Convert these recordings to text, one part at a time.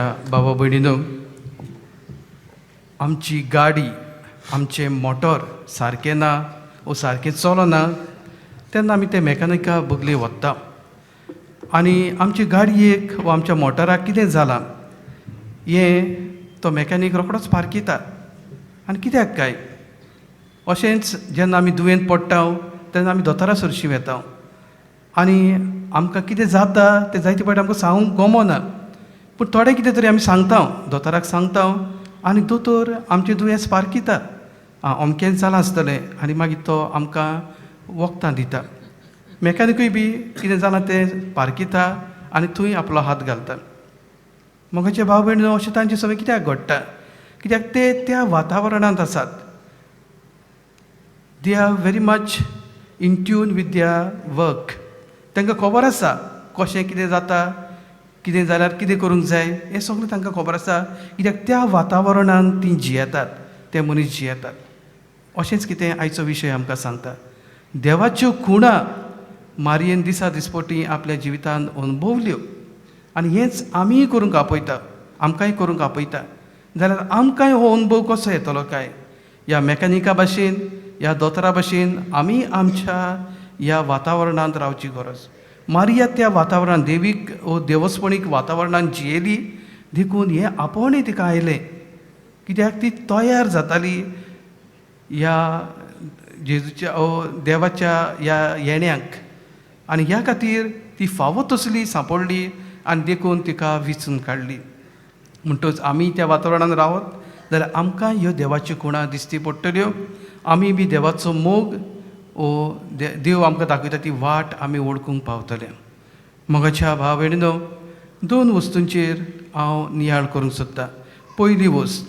बाबा भयणीनो, आमची गाडी, आमचें मोटर सारकें ना वो सारकें चलना तेन्ना आमी ते मेकानिका बगले वता आनी आमचे गाडयेक वा आमच्या मोटराक कितें जालां हें तो मेकानीक रोखडोच पारखिता. आनी कित्याक काय अशेंच जेन्ना आमी दुयेंत पडटा तेन्ना आमी दोतोरा सरशीं वेता आनी आमकां कितें जाता तें जायते फावटी आमकां सांगूंक गमना, पूण थोडें कितें तरी आमी सांगता, दोतोराक सांगता आनी दोतोर आमचें दुयेंस पारखिता, आं अमकेंच जालां आसतलें, आनी मागीर तो आमकां वखदां दिता. मेकानिकूय बी कितें जालां तें पारखिता आनी थंय आपलो हात घालता. मोगाचे भाव भयण, अशें तांचे सगळें कित्याक घडटा? कित्याक ते त्या वातावरणांत आसात. They are very much in tune with their work. तांकां खबर आसा कशें कितें जाता, कितें जाल्यार कितें करूंक जाय, हें सगळें तांकां खबर आसा, कित्याक त्या वातावरणांत तीं जियेतात, ते मनीस जियेतात. अशेंच कितें आयचो विशय आमकां सांगता. देवाच्यो खुणा मारयेन दिसा दिसपटी आपल्या जिवितांत अणभवल्यो आनी हेंच आमीय करूंक आपयता, आमकांय करूंक आपयता. जाल्यार आमकांय हो अणभव कसो येतलो काय? ह्या मेकॅनिका भाशेन, ह्या दोतोरा भाशेन आमी आमच्या ह्या वातावरणांत रावची गरज. मारिया त्या वातावरणांत, देवीक वो देवस्पणीक वातावरणांत जियेली, देखून हें आपोवणें तिका आयलें, कित्याक ती तयार जाताली ह्या जेजूच्या ओ देवाच्या ह्या येण्याक आनी ह्या खातीर ती फावो तसली सांपडली आनी देखून तिका विचून काडली. म्हणटच आमी त्या वातावरणांत रावत जाल्यार आमकां ह्यो देवाच्यो खुणा दिसती पडटल्यो. आमी बी देवाचो मोग ओ देव आमकां दाखयता ती वाट आमी वळखूंक पावतले. मोगाच्या भाव भयणीनो, दोन वस्तूंचेर हांव नियाळ करूंक सोदतां. पयली वस्त,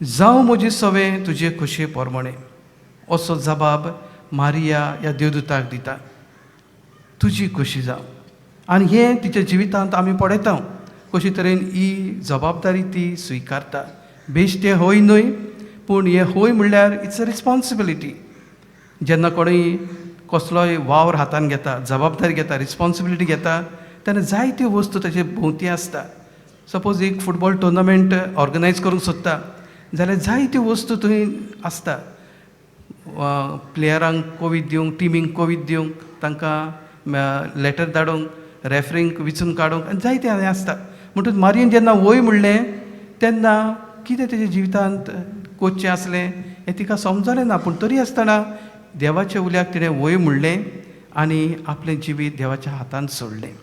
"जावं म्हजें सवें तुजे खोशये प्रमाणे," असो जबाब मारिया ह्या देवदूताक दिता. तुजी खोशी जावं. आनी हें तिच्या जिवितांत आमी पळयता, कशे तरेन ही जबाबदारी ती स्विकारता. बेश्टें हय न्हय, पूण हें हय म्हणल्यार it's a responsibility. जेन्ना कोणूय कसलोय वावर हातान घेता, जबाबदारी घेता, रिस्पोन्सिबिलिटी घेता, तेन्ना जायत्यो वस्तू ताचे भोंवती आसता. सपोज एक फुटबॉल टुर्नामेंट ऑर्गनायज करूंक सोदता जाल्यार जायत्यो वस्तू थंय आसता. प्लेयरांक कोवीद दिवंक, टिमींक कोवीद दिवंक, तांकां लेटर धाडूंक, रेफरींक विचून काडूंक आनी जायतें हें आसता. म्हणटूच मारयेन जेन्ना वय म्हणलें तेन्ना कितें तेज्या जिवितांत कोचचें आसलें हें तिका समजलें ना, पूण तरी आसतना देवाच्या उल्याक तिणें वय म्हणलें आनी आपलें जिवीत देवाच्या हातांत सोडलें.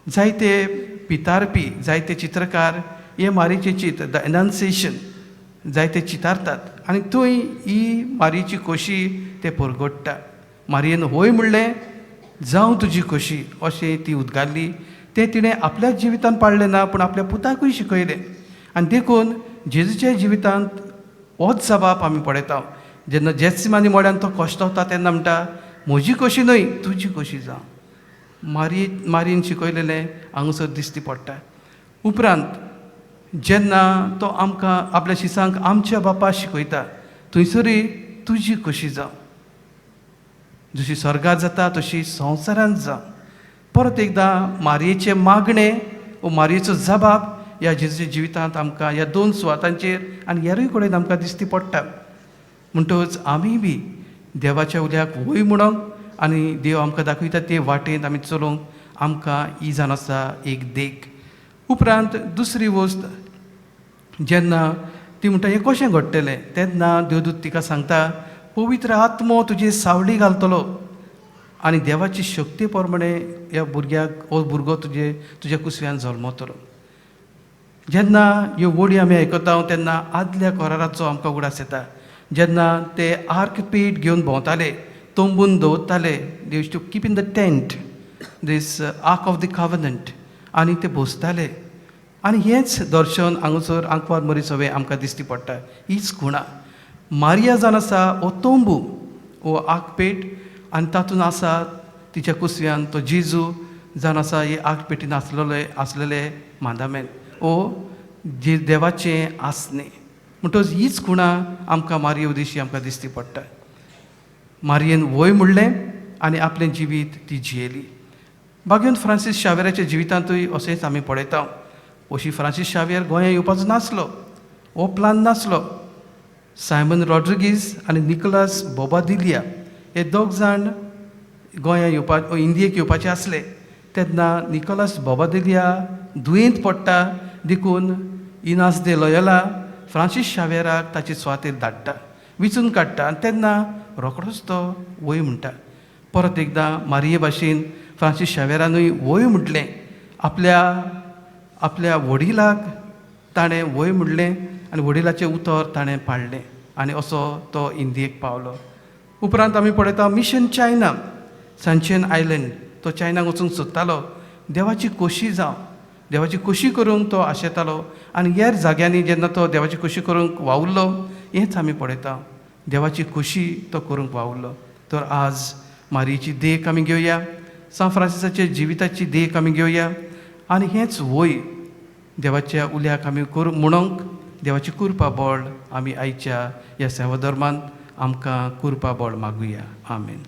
जायते पितारपी, जायते चित्रकार हे मारीचें चित्र, the एनाउन्सिएशन, जायते चितारतात आनी थंय ही मारीची खोशी ते परगट्टा. मारयेन होय म्हणलें, "जावं तुजी खोशी," अशें ती उद्गारली. तें तिणें आपल्याच जिवितान पाळ्ळें ना, पूण आपल्या पुताकूय शिकयलें आनी देखून जेजूच्या जिवितांत होच जबाब आमी पळयता. जेन्ना जेत्सिमानी मळ्यान तो कश्टवता तेन्ना म्हणटा, "म्हजी खोशी न्हय, तुजी खोशी जावं." मारयेन शिकयलेलें हांगासर दिश्टी पडटा. उपरांत जेन्ना तो आमकां आपल्या शिसांक आमच्या बापा शिकयता, थंयसरूय तुजी खोशी जावं, जशी स्वर्गात जाता तशी संवसारांत जावं. परत एकदां मारयेचें मागणें वो मारयेचो जबाब ह्या जेजूच्या जिवितांत आमकां ह्या दोन सुवातांचेर आनी हेरूय कडेन आमकां दिश्टी पडटा. म्हणटकच आमी बी देवाच्या उल्याक वय म्हणोंक आनी देव आमकां दाखयता ते वाटेन आमी चलोवंक आमकां ही जावन आसा एक देख. उपरांत दुसरी वस्त, जेन्ना ती म्हणटा, हें कशें घडटलें, तेन्ना देवदूत तिका सांगता, पवित्र आत्मो तुजी सावळी घालतलो आनी देवाची शक्ती प्रमाणे ह्या भुरग्याक, हो भुरगो तुज्या कुसव्यान जल्मतलो. जेन्ना ह्यो वोडी आमी आयकता तेन्ना आदल्या कराराचो आमकां उगडास येता, जेन्ना ते आर्क पेट घेवन भोंवताले, तंबून दवरताले. They used to keep in the tent this Ark of the Covenant आनी ते बसताले. आनी हेंच दर्शन हांगासर आंकवार मरी सवें आमकां दिश्टी पडटा. हीच खुणा मारिया जावन आसा हो तंबू, हो आर्कपेट आनी तातूंत आसा तिच्या कुसव्यान तो जेजू जावन आसा. हे आर्कपेटीन आसलेले मांदामेन ओ जे देवाचें आसणें. म्हणटकच हीच खुणा आमकां मारिये उदेशी आमकां दिश्टी पडटा. मारियेन वय म्हणलें आनी आपलें जिवीत ती जियेली. बागेवन फ्रांसीस शावेराच्या जिवितांतूय अशेंच आमी पळयता. अशी फ्रांसीस शावियर गोंया येवपाचो नासलो, हो प्लान नासलो. सायमन रॉड्रिगीज आनी निकोलास बोबादिलिया हे दोग जाण गोंया येवपा, इंडियेक येवपाचे आसले. तेन्ना निकोलास बोबादिलिया दुयेंत पडटा, देखून इनास दे लयोला फ्रांसीस शावेराक ताचे सुवातेर धाडटा, विचून काडटा. आनी तेन्ना रोखडोच तो वय म्हणटा. परत एकदां मारिये भाशेन फ्रांसीस शावेरानूय वय म्हटलें. आपल्या आपल्या वडिलाक ताणें वय म्हणलें आनी वडिलाचें उतर ताणें पाळ्ळें आनी असो तो इंडियेक पावलो. उपरांत आमी पळयता मिशन चायना, सनशायन आयलंड, तो चायनाक वचूंक सोदतालो. देवाची खोशी जावं, देवाची खोशी करूंक तो आशेतालो आनी हेर जाग्यांनी जेन्ना तो देवाची खोशी करूंक वावुरलो, हेंच आमी पळयता, देवाची खोशी तो करूंक वावुरलो. तर आज मारियेची देख आमी घेवया, सांत फ्रांसिसाच्या जिविताची देख आमी घेवया आनी हेंच वय देवाच्या उल्याक आमी करूं म्हणूंक देवाची कृपा बळ आमी आयच्या ह्या सेवाधर्मांत आमकां कृपा बळ मागुया. आमेन.